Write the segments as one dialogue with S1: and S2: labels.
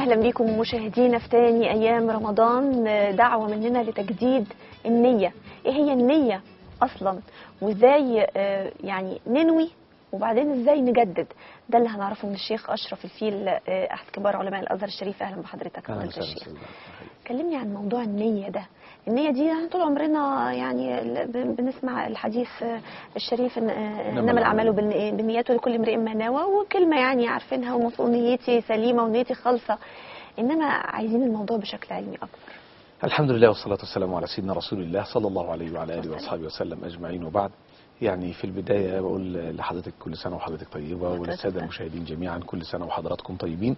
S1: أهلا بكم مشاهدينا في تاني أيام رمضان. دعوة مننا لتجديد النية. إيه هي النية أصلا؟ وإزاي يعني ننوي وبعدين إزاي نجدد؟ ده اللي هنعرفه من الشيخ أشرف الفيل، أحد كبار علماء الأزهر الشريف. أهلا بحضرتك فضيلة الشيخ. كلمني عن موضوع النية ده. النية دي طول عمرنا يعني بنسمع الحديث الشريف إن إنما الأعمال بالنيات ولكل امرئ ما نوى، وكلمة يعني عارفينها ومفروض نيتي سليمة ونيتي خالصة، إنما عايزين الموضوع بشكل علمي أكبر.
S2: الحمد لله والصلاة والسلام على سيدنا رسول الله صلى الله عليه وعلى آله وأصحابه وسلم أجمعين، وبعد. يعني في البداية بقول لحضرتك كل سنة وحضرتك طيبة، وللسادة المشاهدين جميعا كل سنة وحضراتكم طيبين،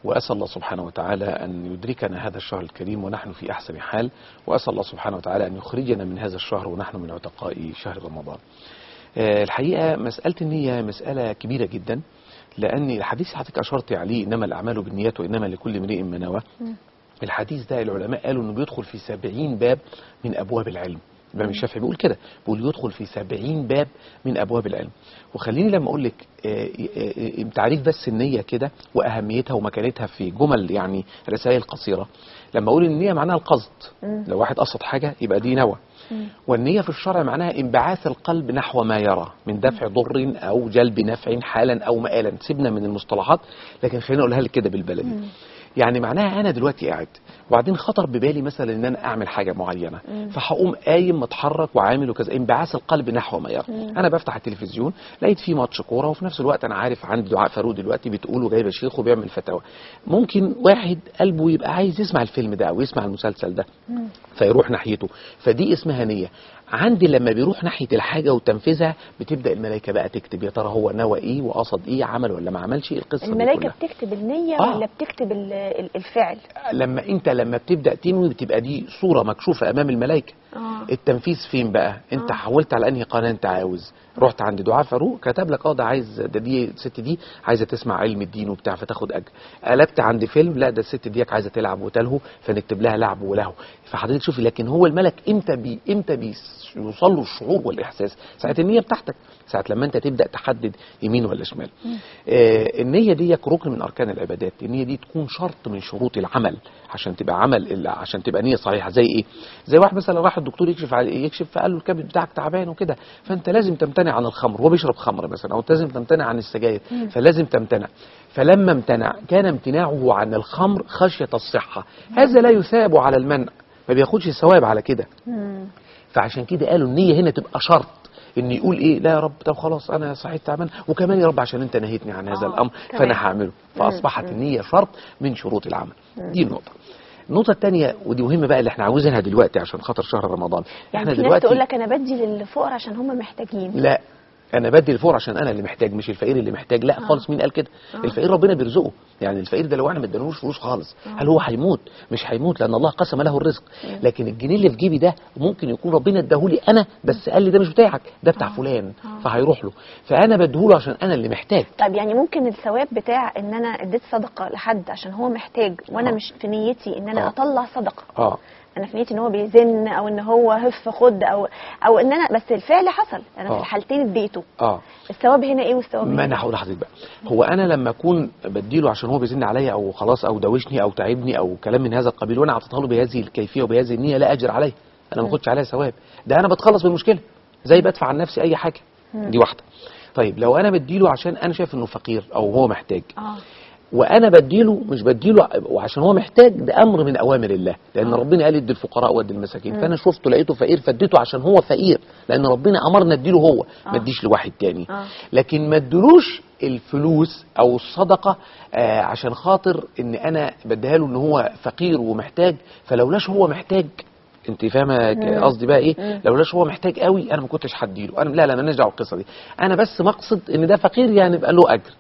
S2: وأسأل الله سبحانه وتعالى أن يدركنا هذا الشهر الكريم ونحن في أحسن حال، وأسأل الله سبحانه وتعالى أن يخرجنا من هذا الشهر ونحن من عتقاء شهر رمضان. الحقيقة مسألة النية مسألة كبيرة جدا، لأن الحديث اللي حضرتك أشرت عليه إنما الأعمال بالنيات وإنما لكل امرئ ما نوى، الحديث ده العلماء قالوا إنه بيدخل في 70 باب من أبواب العلم. الإمام الشافعي بيقول كده، بيقول يدخل في 70 باب من أبواب العلم. وخليني لما أقول لك تعريف بس النية كده وأهميتها ومكانتها في جمل يعني رسائل قصيرة. لما أقول النية معناها القصد، لو واحد قصد حاجة يبقى دي نوى. والنية في الشرع معناها انبعاث القلب نحو ما يرى من دفع ضر أو جلب نفع حالا أو مآلا. سيبنا من المصطلحات، لكن خلينا أقولها لك كده بالبلدي. يعني معناها أنا دلوقتي قاعد وبعدين خطر ببالي مثلا إن أنا أعمل حاجة معينة، فهقوم قايم متحرك وعامل وكذا، انبعاث القلب نحو ما يرى. أنا بفتح التلفزيون لقيت فيه ماتش كورة، وفي نفس الوقت أنا عارف عندي دعاء فاروق دلوقتي بتقول وجايبة شيخ وبيعمل فتاوى. ممكن واحد قلبه يبقى عايز يسمع الفيلم ده أو يسمع المسلسل ده، فيروح ناحيته، فدي اسمها نية. عندي لما بيروح ناحية الحاجة وتنفذها بتبدأ الملائكة بقى تكتب يا ترى هو نوى ايه وقصد ايه، عمل ولا ما عملش. القصة
S1: الملائكة بتكتب النية ولا بتكتب الفعل؟
S2: لما بتبدأ تنوي بتبقى دي صورة مكشوفة أمام الملائكة. التنفيذ فين بقى؟ انت حولت على انهي قناة انت عاوز؟ رحت عند دعاء فاروق كتب لك ده عايز ده، دي الست دي عايزه تسمع علم الدين وبتاع فتاخد اجر. قلبت عند فيلم، لا ده الست ديك عايزه تلعب وتلهو فنكتب لها لعب ولهو. فحضرتك شوفي، لكن هو الملك امتى بيوصل له الشعور والاحساس؟ ساعة النية بتاعتك، ساعة لما انت تبدا تحدد يمين ولا شمال. النية دي ركن من اركان العبادات، النية دي تكون شرط من شروط العمل عشان تبقى عمل، عشان تبقى نيه صحيحه. زي ايه؟ زي واحد مثلا راح الدكتور يكشف فقال له الكبد بتاعك تعبان وكده، فانت لازم تمتنع عن الخمر، هو بيشرب خمر مثلا، او لازم تمتنع عن السجاير، فلازم تمتنع. فلما امتنع كان امتناعه عن الخمر خشية الصحة، هذا لا يثاب على المنع، ما بياخدش ثواب على كده. فعشان كده قالوا النية هنا تبقى شرط، ان يقول ايه؟ لا يا رب طب خلاص انا صحيت تعبان، وكمان يا رب عشان انت نهيتني عن هذا الامر فانا هعمله. فاصبحت النية شرط من شروط العمل. دي النقطة. النقطة الثانية ودي مهمة بقى اللي احنا عاوزينها دلوقتي عشان خاطر شهر رمضان.
S1: يعني احنا دلوقتي تقول لك انا بدي للفقراء عشان هم محتاجين.
S2: لا، انا بدي للفقراء عشان انا اللي محتاج، مش الفقير اللي محتاج. لا خالص، مين قال كده؟ الفقير ربنا بيرزقه، يعني الفقير ده لو احنا ما اديناهوش فلوس خالص هل هو هيموت؟ مش هيموت، لان الله قسم له الرزق. لكن الجنيه اللي في جيبي ده ممكن يكون ربنا اداهولي انا، بس قال لي ده مش بتاعك، ده بتاع فلان، فهيروح له، فانا بديهوله عشان انا اللي محتاج.
S1: طب يعني ممكن الثواب بتاع ان انا اديت صدقه لحد عشان هو محتاج، وانا مش في نيتي ان انا اطلع صدقه، انا في نيتي ان هو بيزن او ان هو هف خد او ان انا، بس الفعل حصل، انا في الحالتين اديته. الثواب هنا ايه والثواب هنا؟
S2: ما انا هقول لحضرتك بقى، هو انا لما اكون بديله عشان هو بيزن عليا او خلاص او دوشني او تعبني او كلام من هذا القبيل، وانا اعطيتها له بهذه الكيفية وبهذه النية، لا اجر عليا، انا ما اخدش عليها ثواب، ده انا بتخلص من المشكلة زي بدفع عن نفسي اي حاجة. دي واحدة. طيب لو انا بديله عشان انا شايف انه فقير او هو محتاج، وانا بديله مش بديله وعشان هو محتاج، ده امر من اوامر الله، لان ربنا قال ادي الفقراء وادي المساكين، فانا شفته لقيته فقير فاديته عشان هو فقير، لان ربنا امرنا اديله هو، ما اديش لواحد تاني. لكن ما ادلوش الفلوس او الصدقة عشان خاطر ان انا بديها له ان هو فقير ومحتاج، فلولاش هو محتاج، انت فاهمه قصدي بقى ايه؟ لولاش هو محتاج قوي انا ما كنتش هديله، انا لا مالناش دعوه بالقصة دي، انا بس مقصد ان ده فقير يعني يبقى له اجر.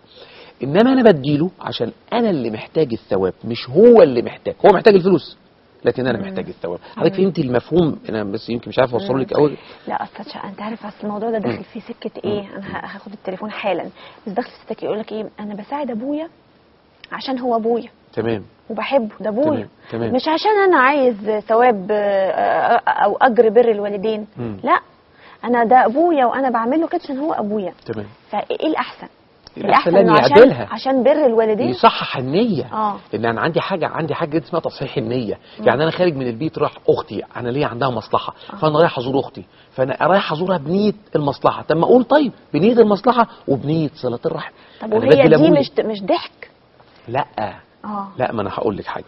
S2: انما انا بديله عشان انا اللي محتاج الثواب، مش هو اللي محتاج. هو محتاج الفلوس لكن انا محتاج الثواب. حضرتك فهمتي المفهوم؟ انا بس يمكن مش عارف اوصله لك قوي.
S1: لا اصل انت عارف، اصل الموضوع ده داخل في سكة ايه؟ انا هاخد التليفون حالا، بس داخل في سكة يقول لك ايه؟ انا بساعد ابويا عشان هو ابويا، تمام، وبحبه، ده ابويا، تمام. مش عشان انا عايز ثواب او اجر بر الوالدين. لا، انا ده ابويا وانا بعمله كده عشان هو ابويا، تمام. فايه الاحسن؟
S2: الأحسن لن يعدلها
S1: عشان بر الوالدين،
S2: يصحح النية. لأن أنا عندي حاجة اسمها تصحيح النية. يعني أنا خارج من البيت رايح أختي، أنا ليا عندها مصلحة، فأنا رايح أزور أختي، فأنا رايح أزورها بنية المصلحة. طب ما أقول طيب بنية المصلحة وبنية صلة الرحم.
S1: طب وهي دي مش ضحك؟
S2: لا. لا، ما انا هقول لك حاجة.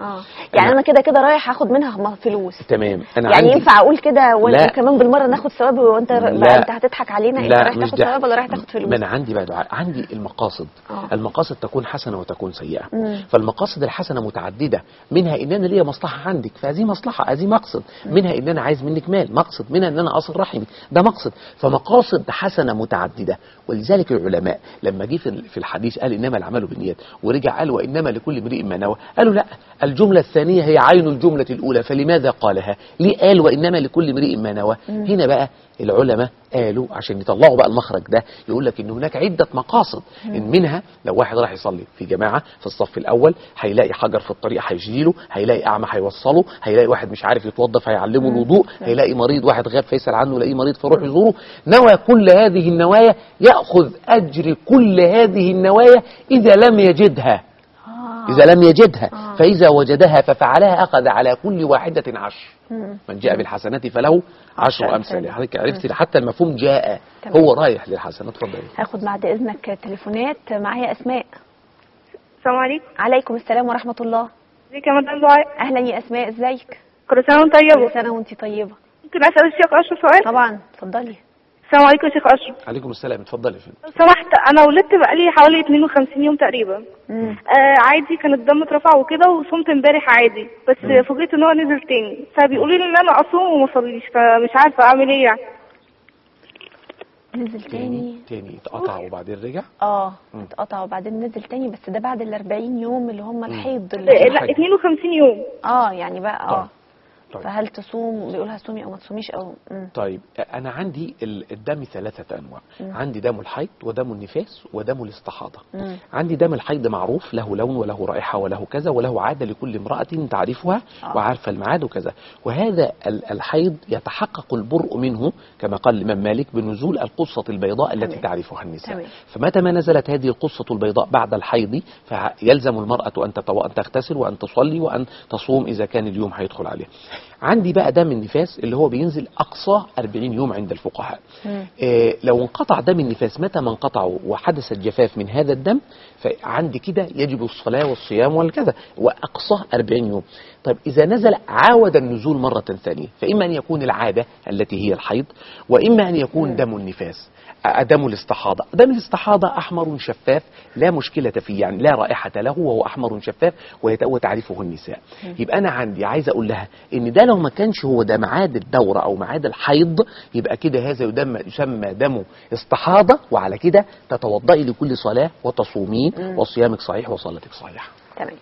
S1: يعني انا كده كده رايح اخد منها فلوس.
S2: تمام. انا
S1: يعني ينفع اقول كده وكمان بالمرة ناخد ثواب، وانت انت هتضحك علينا؟ انت رايح تاخد ثواب ولا رايح تاخد فلوس؟
S2: ما انا عندي بقى دعاء، عندي المقاصد. المقاصد تكون حسنه وتكون سيئه. فالمقاصد الحسنة متعددة، منها ان انا ليا مصلحة عندك، فهذه مصلحة، هذه مقصد. منها ان انا عايز منك مال، مقصد. منها ان انا اصل رحمي، ده مقصد. فمقاصد حسنه متعددة. ولذلك العلماء لما جه في الحديث قال انما الاعمال بالنيات، ورجع قال وانما لكل امرئ ما نوى، قالوا لا، الجملة الثانية هي عين الجملة الأولى، فلماذا قالها؟ ليه قال وإنما لكل امرئ ما نوى؟ هنا بقى العلماء قالوا عشان يطلعوا بقى المخرج ده، يقول لك إن هناك عدة مقاصد. إن منها لو واحد راح يصلي في جماعة في الصف الأول، هيلاقي حجر في الطريق هيشيله، هيلاقي أعمى هيوصله، هيلاقي واحد مش عارف يتوضى فهيعلمه الوضوء، هيلاقي مريض واحد غاب فيسأل عنه، يلاقي مريض فيروح يزوره. نوى كل هذه النوايا، يأخذ أجر كل هذه النوايا إذا لم يجدها. إذا لم يجدها. فإذا وجدها ففعلها أخذ على كل واحدة 10. من جاء بالحسنات فله 10 أمثالها. حضرتك عرفتي حتى المفهوم جاء. تمام. هو رايح للحسنات. اتفضلي.
S1: هاخد بعد إذنك تليفونات. معايا أسماء.
S3: السلام عليكم.
S1: عليكم السلام ورحمة الله.
S3: ازيك يا مدام دعاء؟
S1: أهلا يا أسماء، ازيك؟
S3: كل سنة وأنت طيبة.
S1: كل سنة وأنت طيبة.
S3: ممكن أسأل الشيخ أشرف سؤال؟
S1: طبعا، اتفضلي.
S3: السلام عليكم يا شيخ أشرف.
S2: عليكم السلام، اتفضلي يا فندم.
S3: لو سمحت، أنا ولدت بقالي حوالي 52 يوم تقريبا. عادي، كان الدم اترفع وكده، وصمت امبارح عادي، بس فوجئت ان هو نزل تاني، فبيقولوا لي ان انا اصوم وما اصليش، فمش عارفه اعمل ايه يعني.
S1: نزل تاني
S2: اتقطع وبعدين رجع.
S1: اتقطع وبعدين نزل تاني، بس ده بعد ال 40 يوم اللي هم الحيض.
S3: لا، 52 يوم.
S1: يعني بقى طيب. فهل تصوم؟ بيقولها صومي او ما تصوميش او
S2: طيب انا عندي الدم 3 انواع. عندي دم الحيض ودم النفاس ودم الاستحاضة. عندي دم الحيض معروف، له لون وله رائحة وله كذا وله عادة لكل امراة تعرفها وعارفه الميعاد وكذا. وهذا الحيض يتحقق البرء منه كما قال الامام مالك بنزول القصة البيضاء التي تعرفها النساء. فمتى ما نزلت هذه القصة البيضاء بعد الحيض فيلزم المراة ان تغتسل وان تصلي وان تصوم اذا كان اليوم هيدخل عليها. عندي بقى دم النفاس اللي هو بينزل أقصى 40 يوم عند الفقهاء. لو انقطع دم النفاس، متى ما انقطع وحدث الجفاف من هذا الدم، فعندي كده يجب الصلاة والصيام والكذا، وأقصى 40 يوم. طيب إذا نزل عاود النزول مرة ثانية، فإما أن يكون العادة التي هي الحيض، وإما أن يكون دم النفاس، دم الاستحاضة. دم الاستحاضة أحمر شفاف لا مشكلة فيه، يعني لا رائحة له، وهو أحمر شفاف وتعرفه النساء. يبقى أنا عندي عايز أقول لها إن ده لو ما كانش هو ده ميعاد الدورة أو ميعاد الحيض، يبقى كده هذا يسمى دم استحاضة، وعلى كده تتوضئي لكل صلاة وتصومين، وصيامك صحيح وصلاتك صحيحة.
S1: تمام.